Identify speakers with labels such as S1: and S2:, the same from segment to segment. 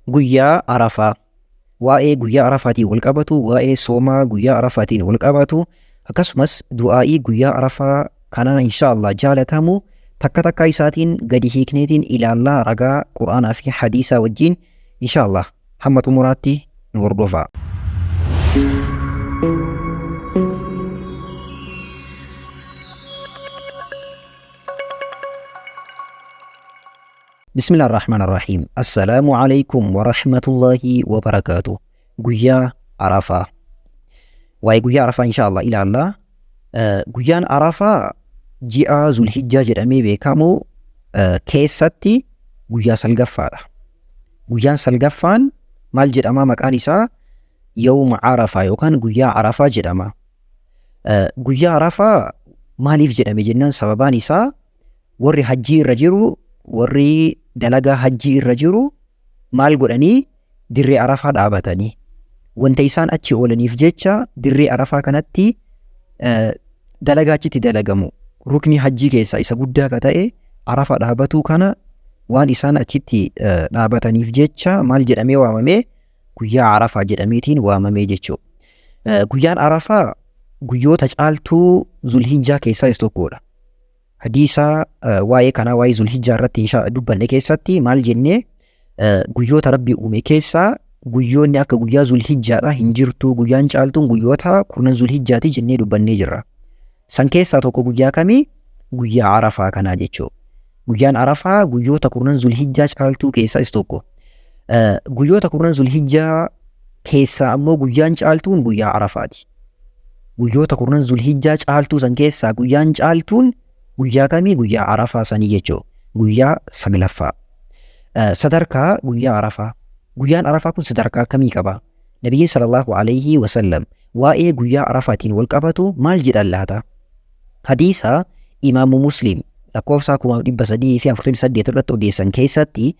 S1: Guyyaa Arafaa. Waa'ee guyyaa Arafaatiin wal qabatu, waa'ee soomaa guyyaa Arafaatiin wal qabatu, akkasumas du'aa'ii guyyaa Arafaa kanaa insha Allah jaalatamu takka takkaa isaatiin gadi hiikneetiin ilaallaa ragaa Qur'aanaa fi hadiisaa wajjin insha Allah hamma xumuraatti nu hordofaa. Bismillah ar-Rahmaan ar-Rahiim. Assalaamu alaikum wa rahmatullahi wa barakaatu. Guyyaa Arafaa. Waa'ee guyyaa Arafaa insha Allah ilaalla. Guyyaan Arafaa ji'a Zulhijjaa jedhamee beekamu keessatti guyyaa salgaffaadha. Guyyaan salgaffaan maal jedhama maqaan isaa? Yawma Arafaa yookaan guyyaa Arafaa jedhama. Guyyaa Arafaa maaliif jedhame jennaan sababaan isaa warri hajjii irra jiru, warri dalagaa hajjii irra jiru maal godhanii dirree Arafaa dhaabatanii. Wanta isaan achi oolaniif jecha dirree Arafaa kanatti dalagaa achitti dalagamu rukni hajjii keessaa isa guddaa ka ta'e Arafa dhaabatuu kana waan isaan achitti dhaabataniif jecha maal jedhamee waamame? Guyyaa Arafaa jedhameetiin waamamee jechuudha. Guyyaan Arafaa guyyoota caaltuu Zulhijjaa keessaa isa tokkodha. Hadiisa waa'ee kanaa waa'ee Zulhijjaa irratti insha dubbanne keessatti maal jennee, guyyoota Rabbi uume keessaa guyyoonni akka guyyaa Zulhijjaadha hin jirtu, guyyaan caaltuun guyyoota kurnan Zulhijjaati jennee dubbannee jirra. San keessaa tokko guyyaa kamii? Guyyaa Arafaa kanaa jechuudha. Guyyaan Arafaa guyyoota kurnan Zulhijjaa caaltuu keessaa isa tokko. Guyyoota kurnan Zulhijjaa keessaa ammoo guyyaan caaltuun guyyaa Arafaati. Guyyoota kurnan Zulhijjaa caaltuu san keessaa guyyaan caaltuun guyyaa kamii? Guyyaa Arafaa sanii jechuudha. Guyyaa saglaffaa. Sadarkaa guyyaa Arafaa. Guyyaan Arafaa kun sadarkaa akkamii qaba? Nabiyyiin sallallahu alayhi wasallam waa'ee guyyaa Arafaatiin wal qabatu maal jedhan laata? Hadiisa Imaamu Muslim lakkoofsa 348 irratti odeessan keessatti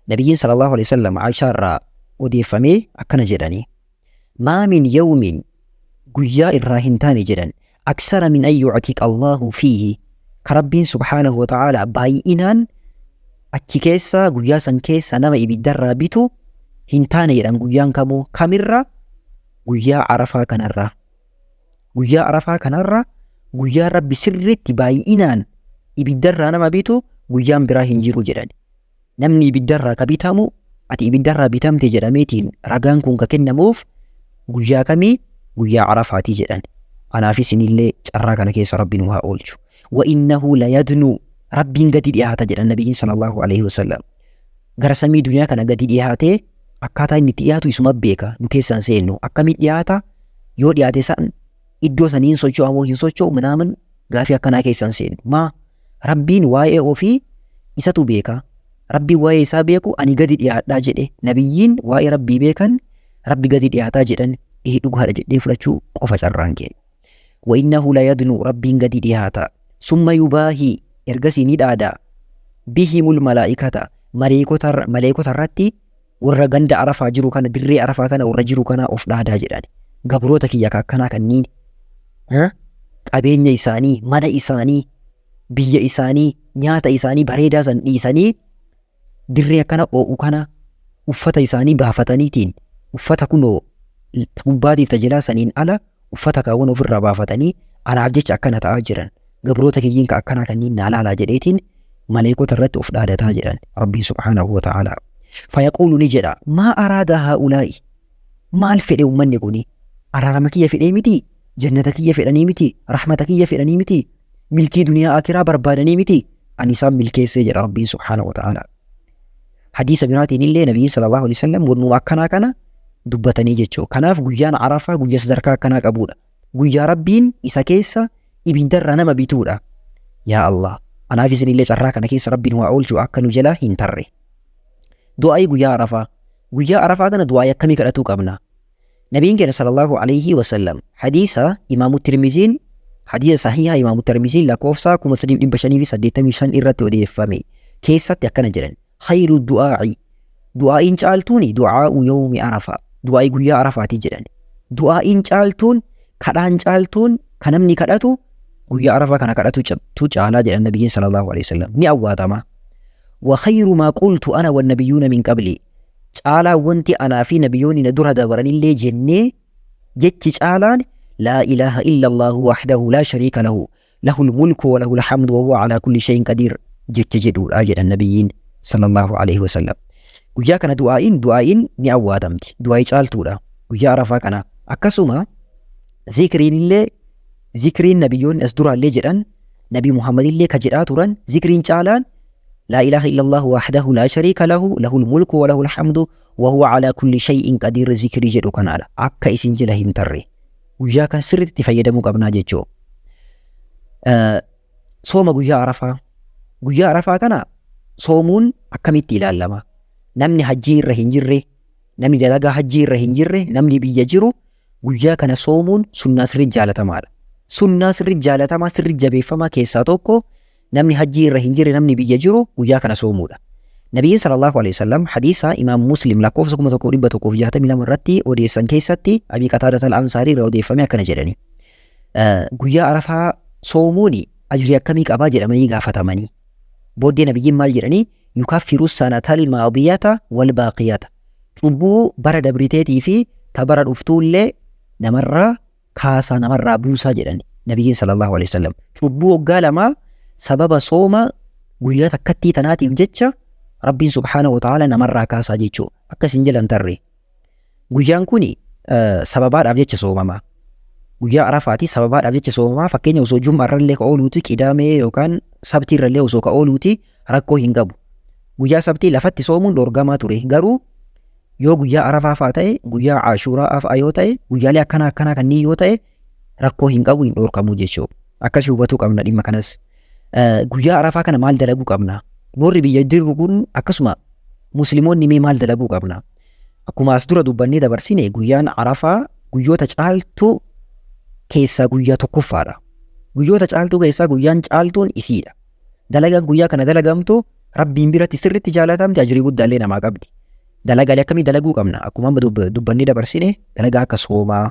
S1: Nabiyyiin sallallahu alayhi wasallam Aishaa irraa odeeffamee akkana jedhani. Maa min yawmin, guyyaa irraa hin taane jedhan, aksara min an yu'tiqa Allahu fiihi, ka Rabbiin subhaanahu wa ta'ala baay'inaan achi keessa guyyaa san keessa nama ibiddarraa bitu hin taane jedhan guyyaan kamuu kamirra guyyaa Arafaa kanarra. Guyyaa Arafaa kanarra guyyaan Rabbi sirriitti baay'inaan ibiddarraa nama bitu guyyaan biraa hin jiru jedhan. Namni ibiddarraa ka bitamu, ati ibiddarraa bitamte jedhameetiin ragaan kun ka kennamuuf guyyaa kamii? Guyyaa Arafaatii jedhan. Anaaf isinillee carraa kana keessa Rabbi nu haa oolchu. Wa innahu layadnu, Rabbiin gadi dhiyaata jedhan Nabiyyiin sallallahu alaihi wasallam. Gara samii duniyaa kana gadi dhiyaatee akkaataa inni itti dhiyaatu isuma beeka, nu keessaan seennu. Akkamitti dhiyaata? Yoo dhiyaate san iddoo sanii hin socho'u moo hin socho'u minaamin gaafii akkanaa keessaan seennu. Maa Rabbiin waa'ee ofii isatu beeka. Rabbiin waa'ee isaa beeku ani gadi dhiyaadhaa jedhe. Nabiyyiin waa'ee Rabbii beekan Rabbi gadi dhiyaataa jedhan, ee dhugaadha jedhee fudhachuu qofa carraan keenya. Wa innahu layadnu, Rabbiin gadi dhiyaata. Summa yubaahii, ergasii ni dhaada. Bihimul malaa'ikata, maleekota irratti, warra ganda Arafaa jiru kana, dirree Arafaa kana warra jiru kana of dhaadaa jedhan. Gabroota kiyya ka akkanaa kanniin qabeenya isaanii, mana isaanii, biyya isaanii, nyaata isaanii bareedaa san dhiisanii dirree akkana oo'u kana uffata isaanii baafataniitiin, uffata kunoo gubbaatiif tajalaa saniin ala uffata kaawwan ofirraa baafatanii anaaf jecha akkana ta'aa jiran. Gabroota kiyyiin ka akkanaa kanniin naa laalaa jedheetiin maleekota irratti of dhaadataa jedhan Rabbiin subhaanahu wa ta'aalaa. Fayaquulu, ni jedha, maa araada haa'ulaa'i, maal fedhe ummanni kuni? Araarama kiyya fedhee miti? Jannata kiyya fedhanii miti? Rahmata kiyya fedhanii miti? Milkii duniyaa akiraa barbaadanii miti? Ani isaan milkeessee jedha Rabbiin subhaanahu wa ta'aalaa. Hadiisa biraatiin illee Nabiyyiin sallallahu alaihi wasallam wannuma akkanaa kana dubbatanii jechuudha. Kanaaf guyyaan Arafaa guyyaa sadarkaa akkanaa qabuudha. Guyyaa Rabbiin isa keessa ibiddarraa nama bituudha. Yaa Allah, anaaf isinillee carraa kana keessa Rabbiin waa oolchu akka nu jalaa hin tarre. Du'aa'ii guyyaa Arafaa. Guyyaa Arafaa kana du'aa'ii akkamii kadhatuu qabna? Nabiin keenya sallallahu alaihi wasallam hadiisa Imaamu Tirmiziin, hadiisa sahiha Imaamu Tirmiziin lakkoofsa 3585 irratti odeeffame keessatti akkana jedhan: khayru du'aa'i, du'aa'iin caaltuuni, du'aa'u yawmi Arafaa, du'aa'ii guyyaa Arafaati jedhan. Du'aa'iin caaltuun, kadhaan caaltuun kan namni kadhatu guyyaa Arafaa kana kadhatu tu caalaa jedhan Nabiyyiin sallallahu alaihi wasallam, ni awwaatama. Wa khayru maa qultu ana wan nabiyyuuna min qabli. Caalaa wanti anaa fi nabiyyoonni na dura dabaranillee jennee jechi caalaan laa ilaaha illa Allahu wahdahu laa shariika lahu lahul mulku wa lahul hamdu wa huwa alaa kulli shay'in qadiir jecha jedhuudha jedhan nabiyyiin sallallahu alaihi wasallam. Guyyaa kana du'aa'iin ni awwaatamti. Du'aa'ii caaltuudha. Guyyaa Arafaa kana. Akkasuma zikriin illee, zikriin nabiyyoonni as duraallee jedhan, Nabi Muhammad illee ka jedhaa turan, zikriin caalaan laa ilaaha illallah wahdahu laa shariika lahu lahul mulku wa lahul hamdu wa huwa alaa kulli shay'in qadiir zikrii jedhu kanaadha. Akka isin jala hin tarre. Guyyaa kan sirriitti itti fayyadamuu qabnaa jechuu. Sooma guyyaa Arafaa. Guyyaa Arafaa kana soomuun akkamitti ilaalama? Namni hajjii irra hin jirre, namni dalagaa hajjii irra hin jirre, namni biyya jiru guyyaa kana soomuun sunnaa sirriitti jaalatamaadha. Sunnaa sirriitti jaalatamaa, sirriitti jabeeffamaa keessaa tokko namni hajjii irra hin jirre, namni biyya jiru guyyaa kana soomuudha. Nabiyyiin sallallahu alaihi wasallam hadiisa Imaam Muslim lakkoofsa 1162 irratti odeessan keessatti Abii Qataadata al-Ansaarii irraa odeeffame akkana jedhani. Guyyaa Arafaa soomuun ajrii akkamii qabaa jedhamanii gaafatamanii. Booddee nabiyyiin maal jedhanii? Yukaffiru sanatal maadiyata wal baaqiyata. Cubbuu bara dabriteetii fi ta bara dhuftuullee namarraa kaasaa, namarraa buusaa jedhani nabiyyiin sallallahu alaihi wasallam. Cubbuu waggaa lamaa sababa sooma guyyaa takkattii tanaatiif jecha Rabbiin subhaanahu wa ta'ala namarraa kaasaa jechuu. Akka isin jalan tarre. Guyyaan kun sababaadhaaf jecha soomama. Guyyaa Arafaati sababaadhaaf jecha soomama. Fakkeenya osoo Jum'a irrallee ka ooluuti, Qidaamee yookaan Sabtii irrallee osoo ka ooluuti rakkoo hin qabu. Guyyaa Sabtii lafatti soomuun dhorgamaa ture. Garuu yoo guyyaa Arafaa fa'a ta'e, guyyaa Ashuuraa fa'a yoo ta'e, guyyaalee akkanaa akkanaa kanneen yoo ta'e rakkoo hin qabu, hin dhorkamu jechuudha. Akkasii hubatuu qabna dhimma kanas. Guyyaa Arafaa kana maal dalaguu qabna? Warri biyya jirru kun akkasuma musliimoonni mee maal dalaguu qabna? Akkuma as dura dubbannee dabarsine, guyyaan Arafaa guyyoota caaltuu keessaa guyyaa tokkoffaadha. Guyyoota caaltuu keessaa guyyaan caaltuun isiidha. Dalagaan guyyaa kana dalagamtu Rabbiin biratti sirriitti jaalatamti, ajrii guddaallee namaa qabdi. Dalagaalee akkamii dalaguu qabna? Akkuma amma dubbannee dabarsine, dalagaa akka soomaa,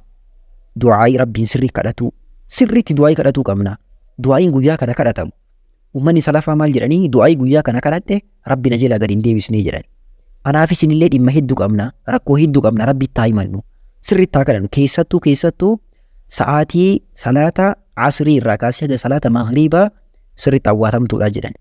S1: du'aayii Rabbiin sirrii kadhatu, sirriitti du'aayii kadhatuu qabna. Du'aayiin guyyaa kana kadhatamu. Uummanni salafaa maal jedhanii? Du'aayii guyyaa kana kadhadhe Rabbi na jalaa gadi hin deebisnee jedhan. Anaaf isinillee dhimma hedduu qabna, rakkoo hedduu qabna, Rabbitti haa himannu. Sirriitti haa kadhannu. Keessattuu sa'aatii salaata asrii irraa kaasee haga salaata maghriibaa sirriitti awwaatamtuudha jedhan.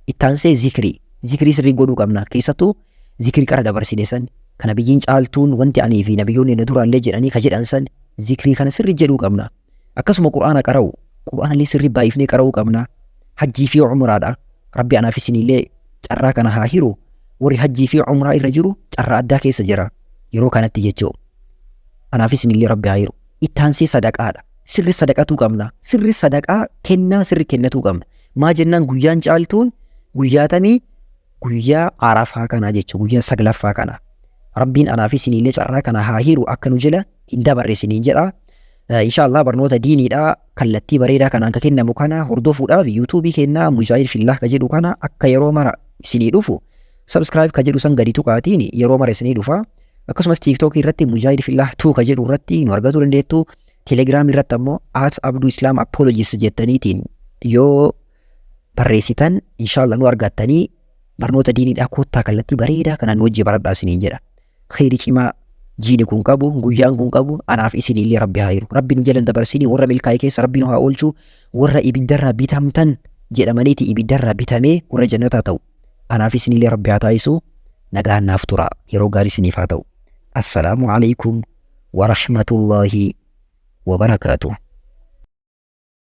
S1: Ittaansee zikrii. Zikrii sirrii godhuu qabna. Keessattuu zikrii qara dabarsine san, kana biyyiin caaltuun wanti anii fi nabiyyoonni na duraallee jedhanii ka jedhan san, zikrii kana sirrii jedhuu qabna. Akkasuma Qur'aana qara'u. Qur'aana illee sirrii baay'ifnee qara'uu qabna. Hajjii fi umraadha. Rabbi anaaf isinillee carraa kana haa hiru. Warri hajjii fi umraa irra jiru carraa addaa keessa jira. Yeroo kanatti jechuu. Anaaf isinillee Rabbi haa hiru. Ittaansee sadaqaadha. Sirri sadaqatuu qabna. Sirri sadaqaa kennaa sirri kennatuu qabna. Maa jennaan, guyyaan caaltuun guyyaa tamii? Guyyaa Arafaa kanaa jechuudha. Guyyaa saglaffaa kana. Rabbiin anaaf isinillee carraa kana haa hiru, akka nu jala hin dabarre isiniin jedha. Inshaallah barnoota diiniidha kallattii bareedaa kanaan ka kennamu kana hordofuudhaaf yuutuubii kennaa Mujaahid Fillah ka jedhu kana akka yeroo mara isinii dhufu subscribe ka jedhu san gadi tuqaatiin yeroo mara isinii dhufa. Akkasumas TikTok irratti Mujaahid Fillah 2 ka jedhu irratti nu argachuu dandeettu. Telegram irratti ammoo @AbduIslamApologist jettaniitiin yoo barreessitan inshaallah nu argattanii, barnoota diiniidhaa koottaa kallattii bareedaa kanaan nu wajji baradhaa isiniin jedha. Kheyri cimaa jiini kun qabu, guyyaan kun qabu, anaaf isinillee Rabbi haa hiru. Rabbi nu jalan dabarsinii warra milkaa'e keessa Rabbi nu haa oolchu. Warra ibiddarraa bitamtan jedhamaniiti ibiddarraa bitamee warra jannataa ta'u. Anaaf isinillee Rabbi haa taasisu. Nagaan naaf tura. Yeroo gaarii isiniif haa ta'u. Assalaamu alaikum wa rahmatullahi wa barakaatuh.